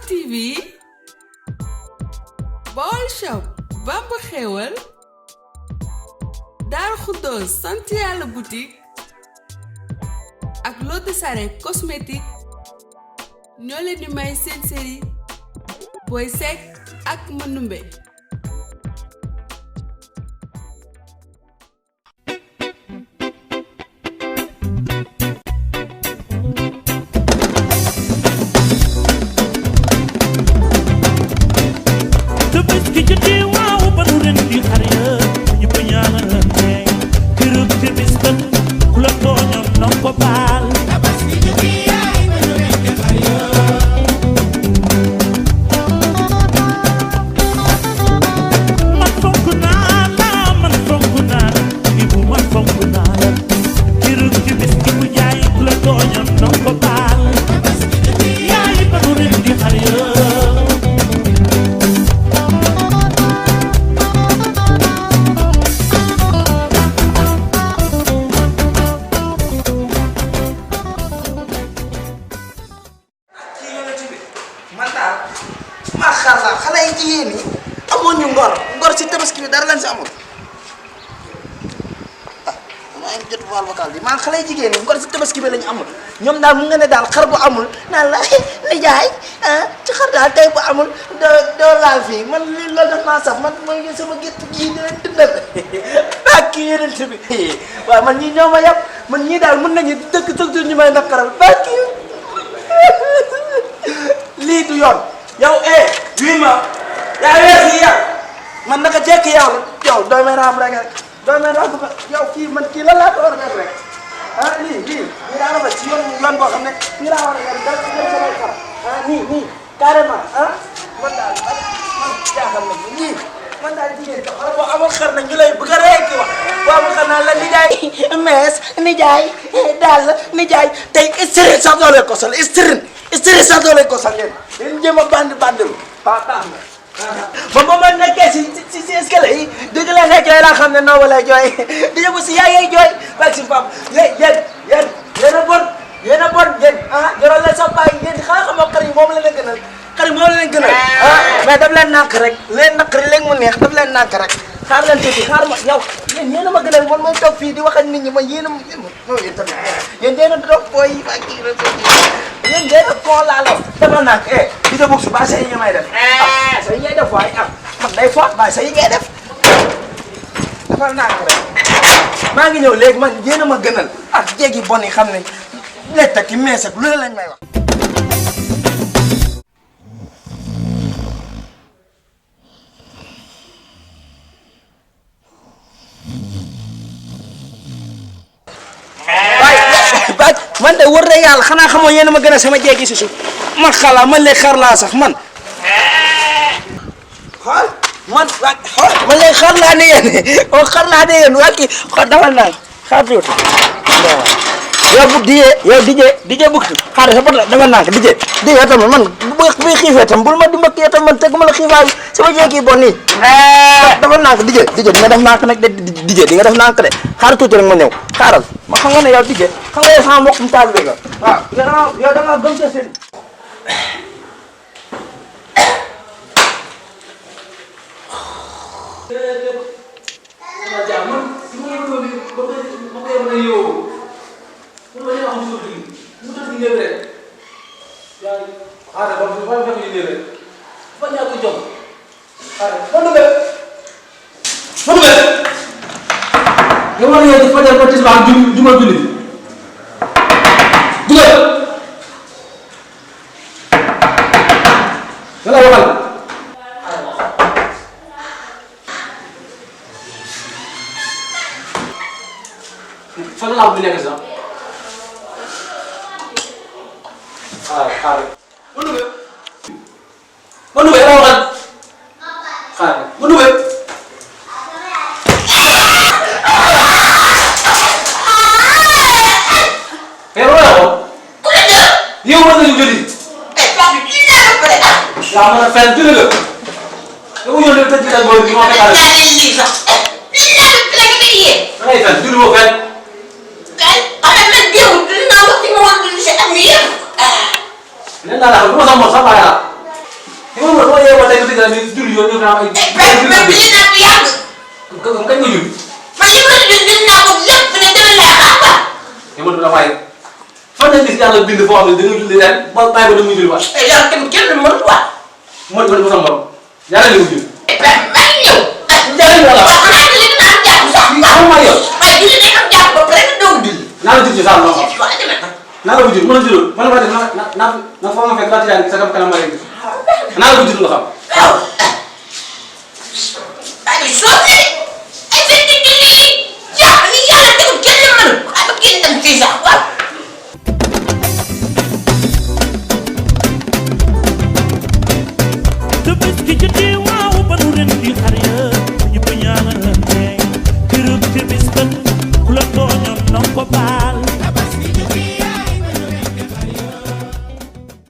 TV, Baol Shop, Bamba Xewal, Daaru Xuddoos Sant Yàlla boutique ak Lotte Sare cosmétique ñoo leen di may seen série Boy Seck ak Manumbe. man xale jigéen ñi ngor si tabaski bi lañu amul ñoom daal mu nga ne daal xar bu amul naan la nijaay ci xar daal tey bu amul doo laal fii man li loolu def maa saf man mooy sama gétt gii di leen dundal ak kii yeneen bi waaw man ñii ñoo ma yàpp man ñii daal mën nañu dëkk tëg ñu may naqaral ba kii lii du yoon yow wii ma yaa wees yi yow man naka jekk yow dooy may raam rek dooy may raam yow kii man kii lan laa ko war a def rek lii daa rafet ci yoon boo xam ne fii laa war a yor dal ci samay xar nii carrément man daal man jaaxal na lii man daal jigéen ñi wala boo amoon xar na ñu lay bëgg a rek ki wax boo amoon xar naa la nijaay mees nijaay daal nijaay tey stérine sax doo leen ko sol stérine sax doo leen ko sol yéen jéem a bandul baax na ba ma nekkee si escalier yi dëgg la nekkee laa xam ne noo wala jooy di yëngu si yaay jooy ba si pap yéen a bon yéen yoroo leen sa bàyyi yéen xanaa xamoo xar yi moom la leen gënal mais daf leen nànk rek leen naqari léegi mu neex daf leen nànk rek xaar leen tuuti xaar ma yow yéen a ma gënal man mooy toog fii di wax ak nit ñi ma yéen tamit yéen a doog booy yi ak kii rek yéen dee na koo laalo dafa nànk di nga bëgg su ba say yi may def sa yi ngay def waaye man day foot ba sa yi ngay def dafa nànk rek maa ngi ñëw léegi man yéen a ma gënal ak jéegi bon yi xam ne letta ki mees ak lu lañ may wax man de wër na yàlla xanaa xamoo yéen a ma gën a sama jéegi si suuf man xalaa man léegi xar laa sax man xool man léegi xar laa ne yéen waa kii xool dawal naa xaar tuuti yow bu dijee bugtu xaar sa bot la dama nànk dijee tamit man bu xiifee tam bul ma di mbëkk tam man teguma la xiifaayu sama jéegi bon nii dafa nànk dijee di nga def nànk nag de dijee di nga def nànk de xaar tuuti rek ma ñëw xaaral ma xam nga ne yow dijee xam nga yow sama mbokkum taalibe nga waaw yow da nga gëm sa sëriñ yow war nañoo di fajar ba tisbaar juma julli dugal wala waxal fan laa bu nekk sax xaar ma nube la waxal xaar ma nube yow war nañu jëli. yaa mën a fenn jëli la. yow yow dañu tëj booy bi ma fekk da ngay fenn jëli woo fenn. leen daal daal du ma sax mos sax bàyyi la. la ni julli yoon ñu am ay. mais bi ñu naan yàgg. kañ nga julli. man li ma la gis naa ko lépp ne dama lay xaar quoi. mais man dafa waaye fan la gis yàlla bind foo xam ne da nga julli ren ba bàyyi ba da nga julli waat. yàlla kenn mënul quoi. man man sama morom yàlla li mu julli. man ñëw. jërëjëf voilà. waaw xanaa li nga naan jàpp sax. xam nga yow. waaye julli day am jàpp ba pare nga doog julli. naa la julli saa ma waaw demee na. naa la ko julli mën a julli mën na fa def na fa ma fekk laata yaa ngi sa kanam ma rek naa la ko julli nga xam. waaw. waaye soo fi ay sa digg lii jàpp li yàlla tegul kenn mënul waaye ba kenn dem fii sax waaw. The biscuit you do